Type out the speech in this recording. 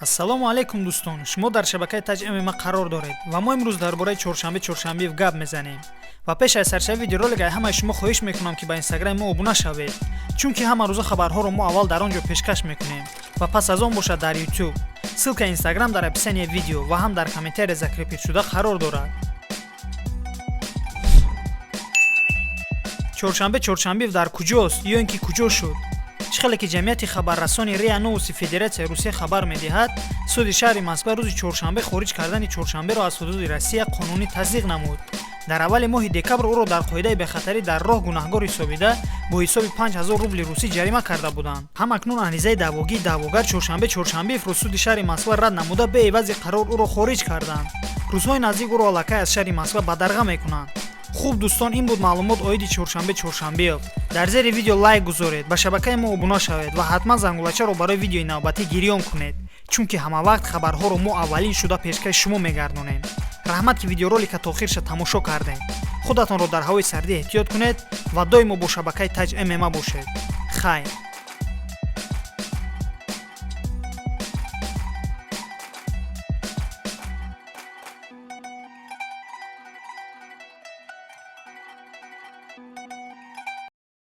Ассалому алайкум, дӯстон! Шумо дар шабакаи Таҷ ММА қарор доред ва мо имрӯз дар бораи Чоршанбе Чоршанбиев гап мезанем. Ва пеш аз саршави видеоролик ай ҳамаи шумо хоҳиш мекунам, ки ба инстаграми мо обуна шавед, чунки ҳама рӯза хабарҳоро мо аввал дар он ҷо пешкаш мекунем ва пас аз он бошад дар Ютуб. Ссылкаи инстаграм дар описанияи видео ва ҳам дар комментария закрепить шуда қарор дорад. Чоршанбе Чоршанбиев дар куҷост ё ин ки куҷо шуд? Чӣ хеле ки ҷамъияти хабаррасони РИА Новости Федератсияи Русия хабар медиҳад, суди шаҳри Москва рӯзи чоршанбе хориҷ кардани Чоршанберо аз ҳудуди Россия қонунӣ тасдиқ намуд. Дар аввали моҳи декабр ӯро дар қоидаи бехатарӣ дар роҳ гунаҳгор ҳисобида, бо ҳисоби 5000 рубли русӣ ҷарима карда буданд. Ҳам акнун аризаи даъвогии даъвогар Чоршанбе Чоршанбиевро суди шаҳри Москва рад намуда, беэвази қарор ӯро хориҷ карданд. Рӯзҳои наздик ӯро аллакай аз шаҳри Москва бадарға мекунанд. Хуб, дӯстон, ин буд маълумот оиди Чоршанбе Чоршанбиев. Дар зери видео лайк гузоред, ба шабакаи мо обуна шавед ва ҳатман зангулачаро барои видеои навбатӣ гирён кунед, чунки ҳамавақт хабарҳоро мо аввалин шуда пешкаши шумо мегардонем. Раҳмат, ки видеоролика то охирша тамошо кардем. Худатонро дар ҳавои сардӣ эҳтиёт кунед ва доимо бо шабакаи Таҷ ММА бошед. Хайр.